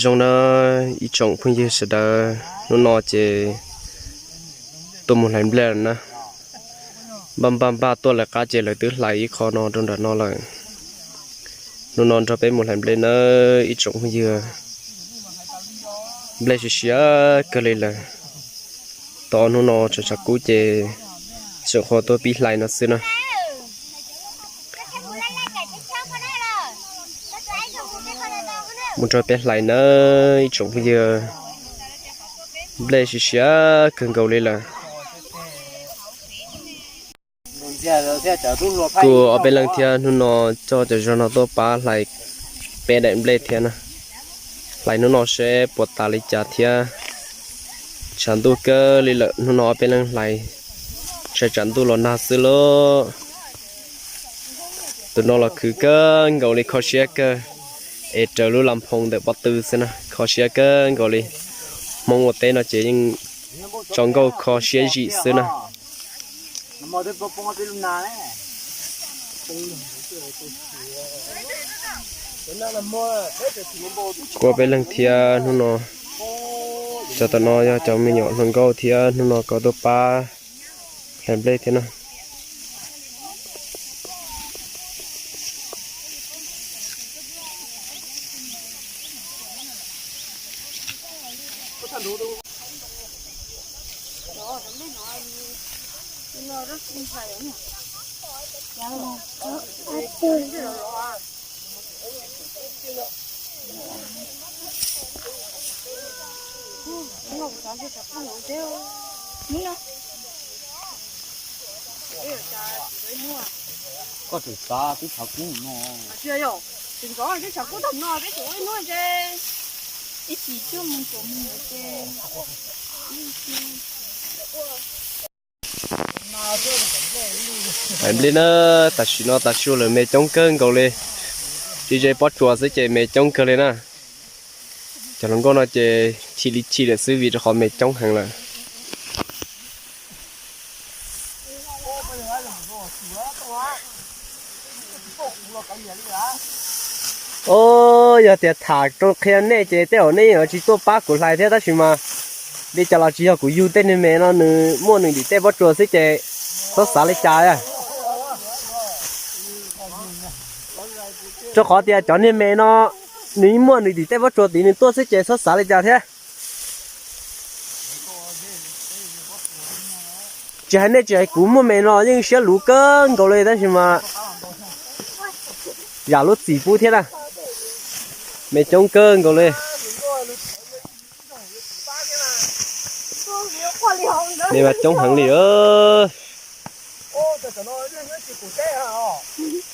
Zoo na ib tsoom phooj ywg sawv daws, hnub no ces tuaj mus hlais nplej lawm na. Npaj npaj npaj tuaj lawv qab ces lawv twb hlais ib qho no rau nram no lawm. Hnub no nrog peb mus hlais nplej na ib tsoom phooj ywg. Nplej siav siav kawg li lawm. Tau ob hnub no tshav tshav kub ces tseem qhuav tuaj pib hlais no xwb na. Mus nrog peb hlais na ib tsoom phooj ywg. Nplej siav siav kawg nkaus li lawm. Kuj ob peb leeg thiab, hnub no coj cov zog no tuaj pab hlais peb daim nplej thiab na. Hlais hnub no seb puas tas li cas thiab. Tshav ntuj kawg li lawm, hnub no ob peb leeg hlais, tsam tsam ntuj los nag xwb lauj. Tus no los khwv kawg nkaus li, kho siab kawg, es raws lub las phoos ntawm pob tw xwb na, kho siab kawg nkaus li. Hmoob ua teb no ces yeej tso nkauj kho siab zim xwb na. Kuj ob peb leeg thiab, hnub no cov tom no yog cov me nyuam hluas nkauj thiab, hnub no kuj tuaj pab hlais nplej thiab na. Koj tseem xav teb chaws kub no? Tseem xav teb chaws kub tag no, peb tseem ua ib hnub ces ib chim cuaj moos kaum moos ces. Hlais nplej na, tam sim no tav su lawm me coob kawg nkaus li. Tsis ze pob tsuas xwb ces me coob kawg li na. Cov hluas nkauj no ces chim li chim lawm xwb vim rau qhov me coob heev lawm. Os, yog tias tham rau qhia nej ces tej zaum nej yeej tsis tuaj pab kuv hlais thiab, tab sis mas li cas los tsis yog kuv yug tej niag me no, nws muaj nws tim tej pob tsuas xwb ces txhob xav li cas. Rau qhov tias cov niag me no nws muaj nws tim tej pob tsuas tid nws tuaj xwb ces txhob xav li cas thiab. Tsis hais nej tsis hais kuv muaj me no yeej siab luv kawg nkaus li, tab sis mas yam lub txim pub thiab na. Me coob kawg nkaus li. Me mas coob heev li.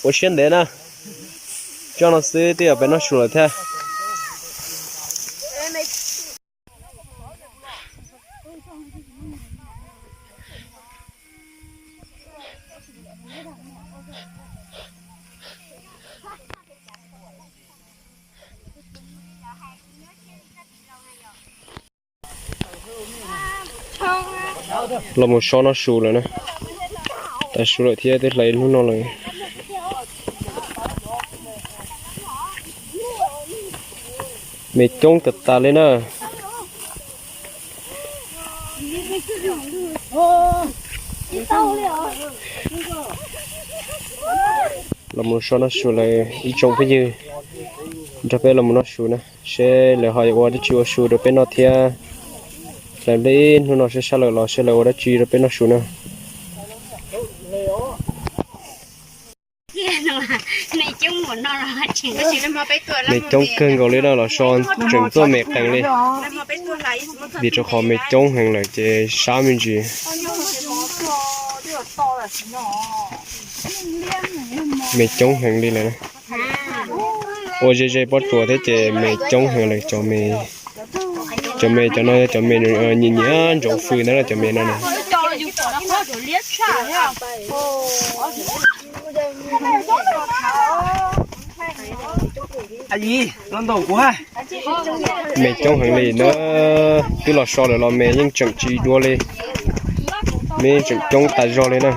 Ua siab ntev na. Coj no xwb twb yog peb noj su lawm thiab. Los mus so noj su lawm na. Tav su lawm thiab twb hlais hnub no lawm. Me coob tas tas li na. Los mus so noj su lawm ib tsoom phooj ywg, nrog peb los mus noj su na, seb lawv ho yuav ua dab tsi ua su rau peb noj thiab. Hlais nplej ib hnub no sab sab lawm los seb lawv ua dab tsi rau peb noj su na. Me coob kawg nkaus li na, los so tseem tuaj me qees li. Vim rau qhov me coob heev lawm ces sab me ntsis. Me coob heev li lawm. Ua ze ze pob tsuas thiab ces me coob heev lawm. Cov me cov no yog cov me nyiam nyiam ntsoov fws ntawd na, cov me no na. Me coob heev li na, twb los so lawm los me yeej tseem tsis dua li. Me yeej tseem coob tas zog li na.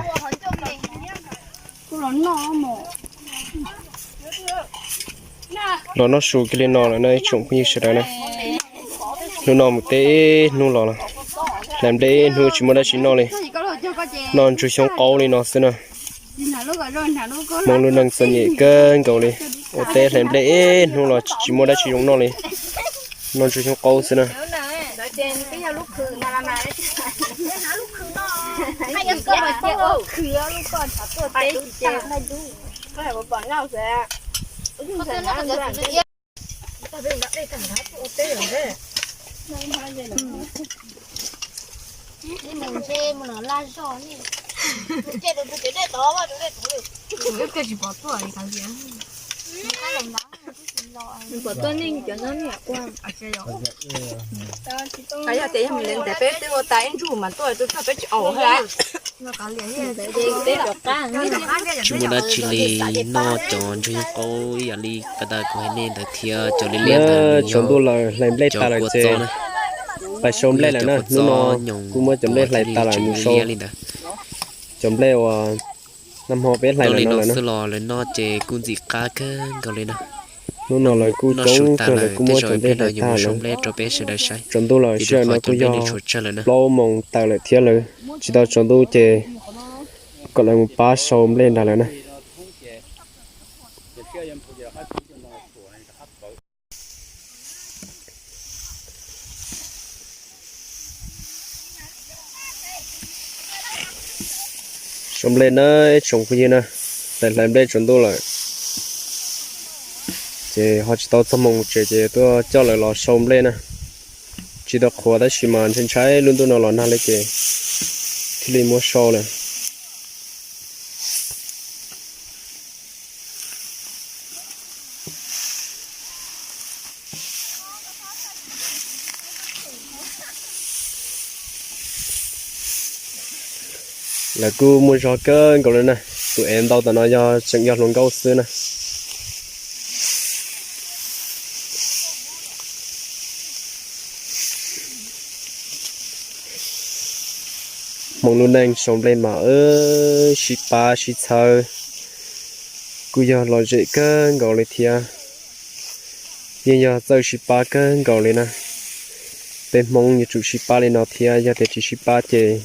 Los noj su kiag li no lawm na ib tsoom phooj ywg sawv daws na. Hnub no mus teb ib hnub los, hlais nplej ib hnub tsis muaj dab tsi noj li, noj ntsuag xyoob qaub li no xwb na. Hmoob lub neej txom nyem kawg nkaus li, ua teb hlais nplej ib hnub los tsis muaj dab tsi zoo noj li, noj ntsuag xyoob qaub xwb na. Peb twb ua tas ib ntsug mas tuaj tus txog peb tsis aus. Tsis muaj dab tsi li, noj cov ntsuag xyoob qaub ib yam li pas tas kuv hais nej ntawd thiab cov liab liab ntawd. Tsaus ntuj lawm, hlais nplej tas lawm ces pais sau nplej lawm na. Hnub no kuj muab cov nplej hlais tas lawm mus sau li ntawd. Cov nplej uas nag hmo peb hlais lawm no lawm na. Xwb los lawv noj ces kuj ntxim qab kawg nkaus li na. Hnub no lawv kuj coob kawg, lawv kuj muab cov nplej hlais tas lawm. Tsaus ntuj lawm, sij hawm no kuj yog plaub moos tawm lawm thiab lawm. Tsis tau tsaus ntuj ces kom lawv mus pab sau nplej nrag lawm na. Sau nplej na, ib tsoom phooj ywg na, hlais nplej tsaus ntuj lawm ces ho tsis tau txog moos tsev ces tuaj coj lawv los sau nplej na. Tsis tau qhuav tab sis mas ntshai ntshai lub ntuj no los nag li ces thiaj li muab sau lawm. Lawv kuj muaj zog kawg nkaus li na. Tus ev ntau tom no yog tseem yog hluas nkauj xwb na. Hmoob lub neej sau nplej mas sib pab sib txhawb kuj yog lom zem kawg nkaus li thiab. Yeej yog txawj sib pab kawg nkaus li na. Peb Hmoob yuav tsum sib pab li no thiab, yog tias tsis sib pab ces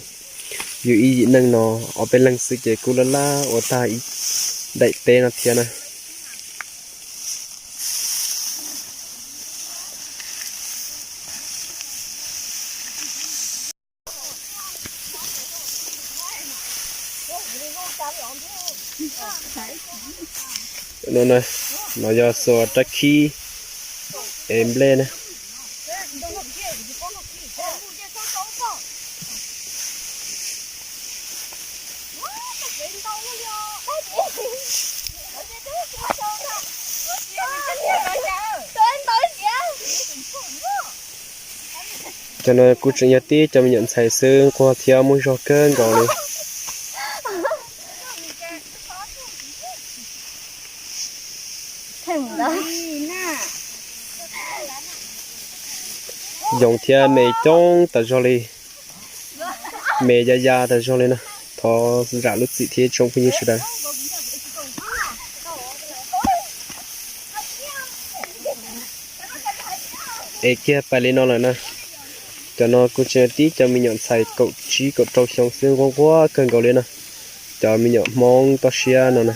yus ib yim neej no ob peb leeg xwb ces kuj laj laj ua tag ib daim teb no thiab na. No yog xuas rab khib ev nplej na. Cov no kuj tseem yog tib cov me nyuam ntxhais xwb, nquag thiab muaj zog kawg nkaus li. Yoov thiab me coob tas zog li, me ya ya tas zog li na. Thov zam lub txim thiab tsoom phooj ywg sawv daws. Es kiag pais li no lawm na. Cov no kuj tseem tib cov me nyuam ntxhais kaum tsib kaum rau xyoo xwb, nquag nquag kawg nkaus li na. Cov me nyuam Hmoob toj siab no na.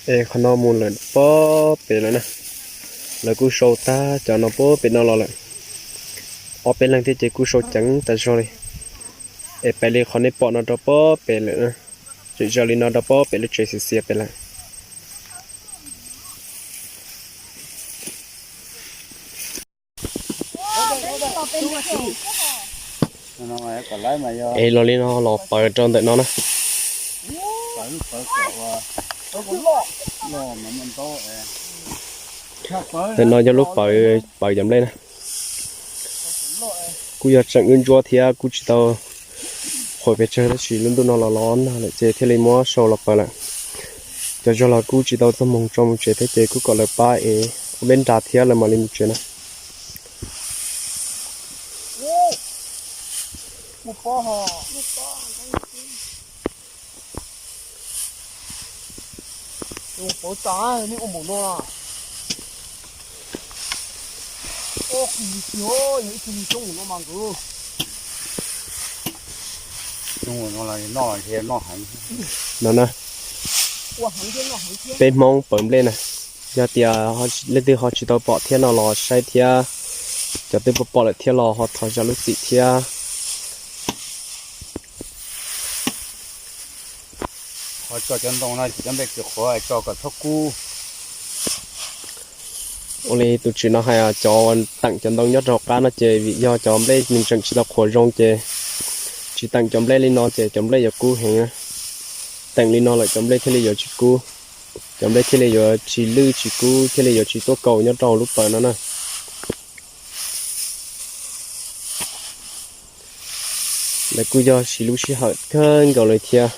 Es qhov no mus lawm pob pem lawm na. Lawv kuj sau tag cov no pob pem no los lawm. Ob peb leeg thiab ces kuj sau ceev tas zog li. Es pem li qhov nej pom no rau pob pem lawm na. Tseem zaws li no rau pob pem lub tsev xiav xiav pem lawm. Es los li no los pawv rau ntawm no na. Ntawm no yog lub pawv, pawv cov nplej na. Kuj yog tseem ntsuab thiab kuj tsis tau qhuav pes tsawg tab sis lub ntuj no los los nag lawm ces thiaj li muab sau los paws lawm. Cov zog los kuj tsis tau txog moog tso mus tsev thiab ces kuj kom lawv pab es ua npeb nra thiab lawv mam li mus tsev na. No na, peb Hmoob paws nplej na, yog tias leej twg ho tsis tau pom thiab no los saib thiab, cov twb pom pom lawm thiab los ho thov zam lub txim thiab. Ho tso cov ntoo no cov nplej tsis qhuav tso kom txhob kub. Ua li tus tswv no hais cov teem cov ntoo nyob rau qab no ces vim yog cov nplej nws tseem tsis tau qhuav zoo ces tsis teem cov nplej li no ces cov nplej yuav kub heev. Teem li no lawm cov nplej thiaj li yuav tsis kub, cov nplej thiaj li yuav tsis lwj tsis kub thiaj li yuav tsis tuaj kaus nyob rau lub paws no na. Lawv kuj yog siv lub sij hawm kawg nkaus li thiab.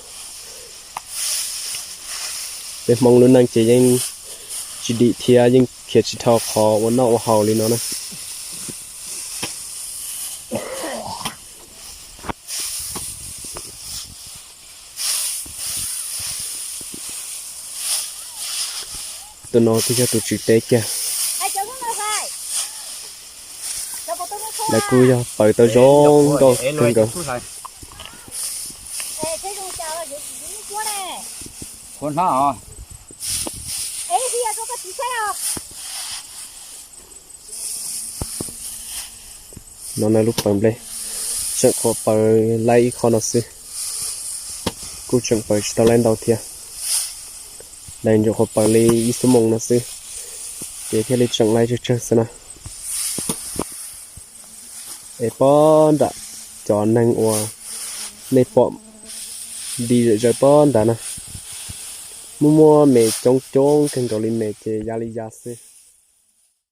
Peb Hmoob lub neej ces yeej tsis dim thiab yeej khiav tsis dhau qhov ua noj ua haus li no na. Tus no kuj yog tus tswv teb kiag. Lawv kuj yog paws tau zoo nkauj kawg nkaus. No na lub paws nplej tseem qhuav paws laib ib qho no xwb, kuj tseem paws tsis tau laib ntau thiab. Lawv nyuam qhuav paws li ib xuab moos no xwb ces thiaj li tseem laib tsawg tsawg xwb na. Es pob nram cov neeg uas nej pom nti zawm zaws pob nrad na, muaj muaj me coob coob kawg nkaus li me ces ya li ya xwb.